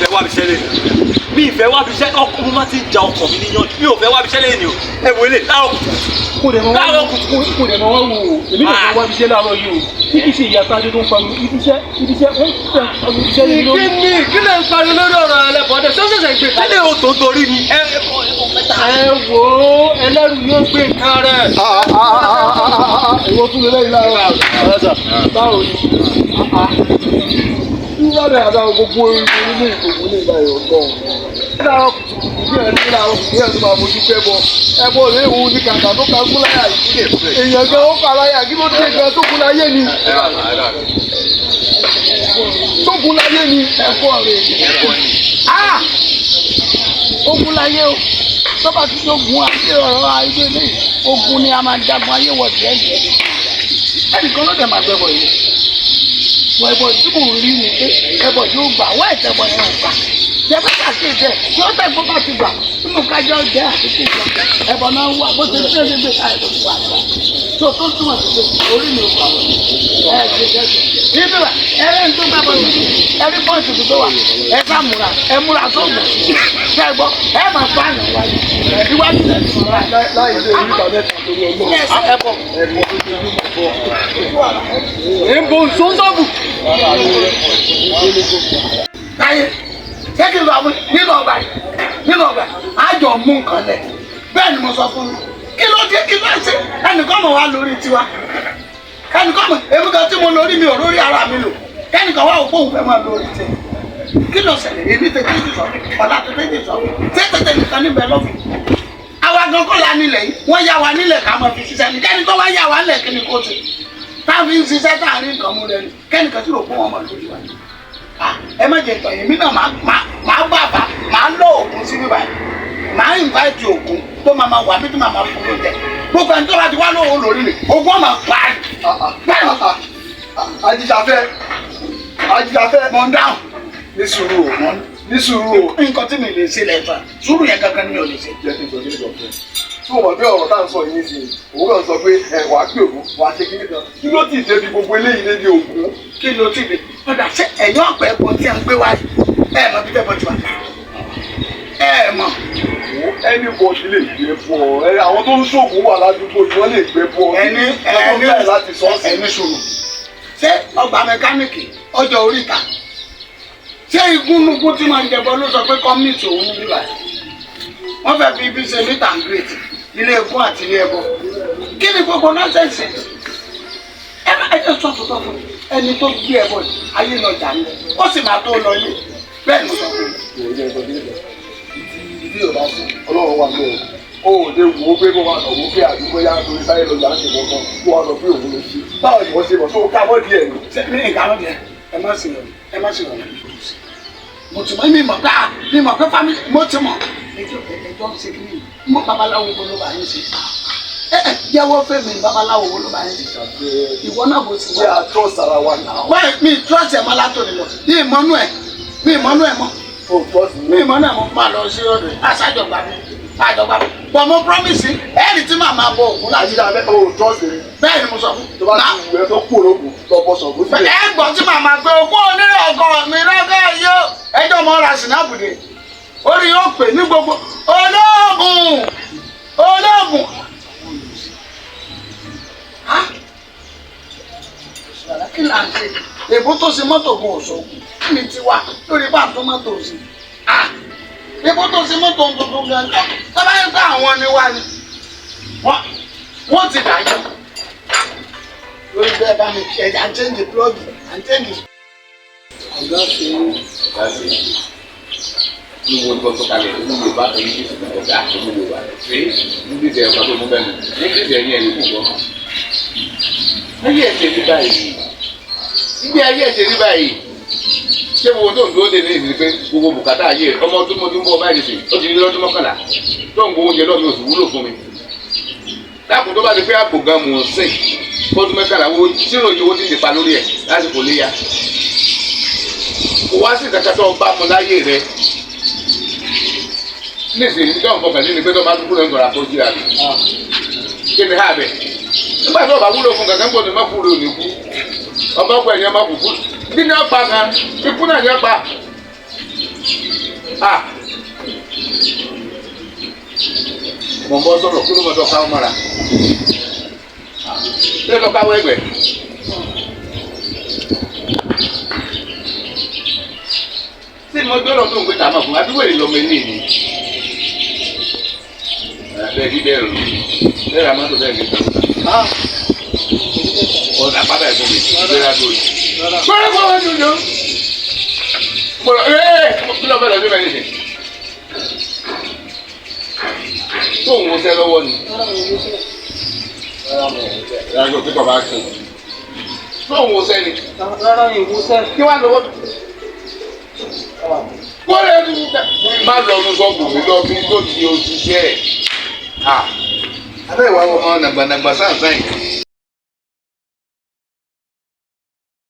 Fẹ́ wá ibiṣẹ́ lẹ́nu, mi ì fẹ́ wá ibiṣẹ́. Ọkọ mo máa ti ń ja ọkọ mi níyànjú, mi ò fẹ́ wá ibiṣẹ́ lẹ́nu o. Ẹ wo ilé láàárọ̀ kùtù. Kò dẹ̀ mọ wá. Láàárọ̀ kùtù. Kò dẹ̀ mọ wá wò ó, èmi náà fẹ́ wá ibiṣẹ́ láàárọ̀ yìí o, tí kì í ṣe ìyá Tádé tó ń pariwo ibiṣẹ́ ibiṣẹ́, ó ń fẹ́ pariwo ibiṣẹ́ lé lórí. Kí ni kí lè ń pariwo lórí ọ̀rọ̀ ẹlẹ́bọ̀dé tó ṣẹ̀ṣẹ̀ gbé Kí lè o tó torí mi ẹ ẹ bọ ẹ bọ mẹ́ta. Ẹ wò ó, ẹlẹ́rù yóò gbé nǹkan rẹ̀. Ìwọ tún lè lẹ́yìn láàárọ̀ báwo ni wúwá rẹ̀ àdáwọ̀ gbogbo ilé ìgbòho ní ìgbà yóò gbọ́ láàárọ̀ kùtùkùtù bí ẹni láàárọ̀ kùtù bí ẹni tó máa fojú pẹ́ bọ ẹbọ rẹ̀ òun ní kàkà tó ka gún láyà yìí, èèyàn gan ó kà láyà. Kí ló dé gan tó kún láyé ni, tó kún láyé ni ẹ̀fọ́ rẹ̀? Ah! Ogun láyé o. Tó bá ti dogun ayé, ọ̀rọ̀ ayé lé ogun ni a máa jagun ayé wọ̀ sí ẹ̀jẹ̀. Ẹnìkan ló dẹ̀ máa gbẹ̀bọ̀ yìí. Wọ ẹbọ tí mò ń rí ni pé ẹbọ yóò gbà, wọ́n ẹ̀tẹ̀bọ̀ yẹn ò gbà. Jẹ́pẹ́ kàkíyèsí ẹ̀ tí ó tẹ̀gbọ́n bá ti gbà nínú kájọ́ jẹ́ àtúntò ìjọ. Ẹbọ náà wà bó ṣe tí ó ṣe gbé kalẹ̀ tó ti wà lọ. Tó túmọ̀ sí pé orí mi ò gbà wọ̀. Ẹ ṣe ṣe ṣe. Ibi wa ẹrẹ́ ń tó gbà bọ̀ sí ẹrí pọ́ǹsì tó wà. Ẹ sá múra, ẹ múra sóògùn. Ṣé ẹ gbọ́? Ẹ máa pa àyàn wájú. Iwájú lẹ̀ ti mọ̀ láì. Láì dé oríta mẹ́ta torí ọlọ́run. Ẹ bọ̀. Ń bo sọ́ńdọ̀bù. Táyé, ṣé kí n lọ àwọn nínú ọgbà yìí, nínú ọgbà yìí, àjọ mú nǹkan lẹ̀. Bẹ́ẹ̀ ni mo sọ fún mi. Kí ló dé, kí ló ṣe? Ẹnìkan mọ̀ wá lórí tiwa. Kẹ́nìkan mọ̀, èmi kan tí mo lórí mi ò lórí ara mi lò. Kẹ́nìkan wá òpó òun fẹ́ máa lórí tiẹ̀. Kí ló ṣẹlẹ̀? Èmi tètè ti sọ, ọ̀la tètè ti sọ. Ṣé tètè nìkan níbẹ̀ lọ́fìn? Àwa gan kọ́ la nílẹ̀ yìí, wọ́n yá wa nílẹ̀ ká máa fi ṣiṣẹ́ ni. Kẹ́ni tó wá yá wa nílẹ̀, kí ni kò ṣe? Táà fi ń ṣiṣẹ́ tá à ń rí nǹkan mú rẹ ni. Kẹ́nìkan tí rò pé wọ́n mọ̀ lórí wa ni. Ah, ẹ má jẹ ìtàn yìí, mi náà máa bàbà máa lọ òkun sí bíbá yìí, máa invite òkun tó máa wà bí tó máa fún lóúnjẹ. Gbogbo ẹni tó bá ti wá lóhùn lórí mi, ogun ọmọ pa á. Bẹ́ẹ̀ ni. Ajíṣafẹ́, Ajíṣafẹ́. Mọ̀ ń dáhùn. Ní sùúrù o, ní sùúrù o. Nǹkan tí mi lè ṣe lẹ́fà sùúrù yẹn gangan ni mi ò lè ṣe. Jẹ́ kí n sọ kí n sọ fún ẹ tí mo mọ̀ pé ọ̀rọ̀ tá à ń sọ yìí nísìnyí, òun kàn sọ pé ẹ wàá pè ògún, wàá ṣe kíní kan. Kí ló tì í débi gbogbo eléyìí débi ògún? Kí ló ti dé ọ̀dà? Ṣé ẹ̀yìn ọ̀pẹ ẹ̀bọ tí a ń gbé wá yìí, ẹ̀ mọ̀ bí tẹ́bọ̀ ti wà, ẹ̀ mọ̀? Wo, anybody lè gbé bọ ẹ, àwọn tó ń ṣoògùn wà ládùúgbò yìí, wọ́n lè gbé bọ. Ẹni ẹni ẹni láti sọ sí. Ẹni sùúrù. Ṣé ọgbà mẹkáníìkì ọjọ́ oríta, ṣé igúnnugún tí máa ń jẹbọ ló sọ pé kọ́míìtì òun ní bíbá wọ́n fẹ́ fi ibi ṣe meet and greet, ilé ẹ̀kọ́ àti ilé ẹbọ? Kí ni gbogbo nonsense? Ẹ má ẹ jẹ́ sọ tuntun fún mi. Ẹni tó gbé ẹbọ yìí, ayé lọ jà ní, ó sì máa tó lọ ilé. Bẹ́ẹ̀ ni mo sọ fún mi. Ìwọ jẹ́ sọ kíní kan, ìdí ò bá sí Ọlọ́run wà lóò, o ò lè wò ó pé kó máa sọ̀rọ̀ pé àdúgbò yá torí sáyé lọ yà ń ṣe kankan, kó wá sọ pé òun ló ṣe. Báwo ni wọ́n ṣe mọ̀ tó ká mọ́ díẹ̀ ni? Ṣé mi nǹkan ló jẹ? Ẹ má sì yọ, ẹ má sì yọ. Mo ti mọ, mi mọ̀ pé mi mọ̀ pé family mo ti mọ̀. Ẹjọ́ ẹjọ́ ń ṣe kí ni mo babaláwo wo ló bá yín ṣe? Ẹ ẹ jẹ́wọ́ fẹ́ mi, babaláwo wo ló bá yín ṣe? Ìwọ náà bó ti Ṣé wá. a trust ara wa náà? Wáyé mi trust ẹ̀ mọ́ látòní lọ. Mi ìmọ̀nú ẹ̀, mi ìmọ̀nú ẹ̀ mọ́. O trust Mi ìmọ̀nú ẹ̀ mọ́. Máa lọ sí ọ̀dọ̀ ẹ̀ aṣáájọba mi, àjọba mi bọ̀. Mo promise ẹ̀rì tí màá máa bọ ògùn láti. Ajíṣafẹ́, o trust mi. Bẹ́ẹ̀ ni mo sọ fún. Tó bá ti wù ẹ́ tó kú ológun lọ bọ́ sọ̀gbọ́n sílẹ̀. Ẹ gbọ́ tí màmá pé ogún onírè ọkọ mi lọ́gọ́ yóò ẹjọ́ mọ́ ra sinapu dé orí yóò pè ní gbogbo olóògùn olóògùn. Ha? Kí là ń ṣe? Èbó tó ṣe mọ́tò gun òṣogùn kí ni tiwa lórí bá tó mọ́tò sí? Èbó tó ṣe mọ́tò tuntun gan tó bá yẹ kó àwọn ni wá ni wọ́n ti dájọ́ lórí bẹ́ẹ̀ bá mi ẹ̀ à ń change plug, à ń change. Ọ̀gá ṣe. Ọ̀gá ṣe ní wo ní kò kalẹ̀ ní Yorùbá kan ní Jésù ọ̀gá ní Yorùbá ṣé English ẹ̀ ọ̀gá tó mú bẹ́ẹ̀ nù English ẹ̀ ní ẹ̀yìn kù gbọ́. Ayé ẹ̀ ṣe rí báyìí, ìgbé ayé ẹ̀ ṣe rí báyìí. Ṣé gbogbo tó ń dúró dé ní ìsìn pé gbogbo bùkátà ayé rẹ̀, ọmọ ọdún mọ́tún bọ́ báyìí nìsín, ó ti ní lọ́dún 11 tó ń gbowó oúnjẹ lọ́ọ̀ mi ò sì wúlò fún mi. Dákun, tó bá ti pé àpò gan mò ń sìn fọ́dún 11, wo sírò yìí, owó ti lè pa lórí ẹ̀ lásìkò léyà, kò wá sí ìkàkà tó bá mu láyé rẹ nísìnyí tó ń fọkàn sí ni pé tó bá dúró lórí ìgbọ̀nà kó jíra mi kí ni hábẹ nígbà tó o bá wúlò fún kankan gbọdọ̀ má kúrò ní kú ọba ọkọ ẹ̀yìn ọmọ kúkú kí ni ọ̀pá kan ikú náà ní ọ̀pá. Ah! Mo ń bọ́ sọ̀rọ̀ kí ló mọ̀ tó káwọ́ mọ́ra. Ṣé lọ káwọ́ ẹgbẹ́? Ṣé mo gbọ́dọ̀ tó ń gbé tàmá fún àbí wèrè lọ́mọ ilé ni? Bẹ́ẹ̀ kí bẹ́ẹ̀ rò bẹ́ẹ̀ ra mọ́tò bẹ́ẹ̀ ní ìgbà. Ọ̀nà àpáta ẹ̀fọ́ mi ìgbéra lórí. Gbọ́dọ̀ kọ́ ọ́ dùn Gbọ́dọ̀ ee kí ló fẹ́ lọ sí mẹ́rin sìn? Tó ń wọṣẹ́ lọ́wọ́ ni. Rárá o pípọ̀ bá kí n. Tó ń wọṣẹ́ ni. Rárá ìwúsẹ́. Kí wàá lọ́wọ́ tó? Kọ́lé ẹni má lọ nu sọ́ọ̀bù mi lọ bí tó ti òṣìṣẹ́ ẹ̀. Abẹ́ ìwà ọmọ nàgbànàgbà sáà sáyìn.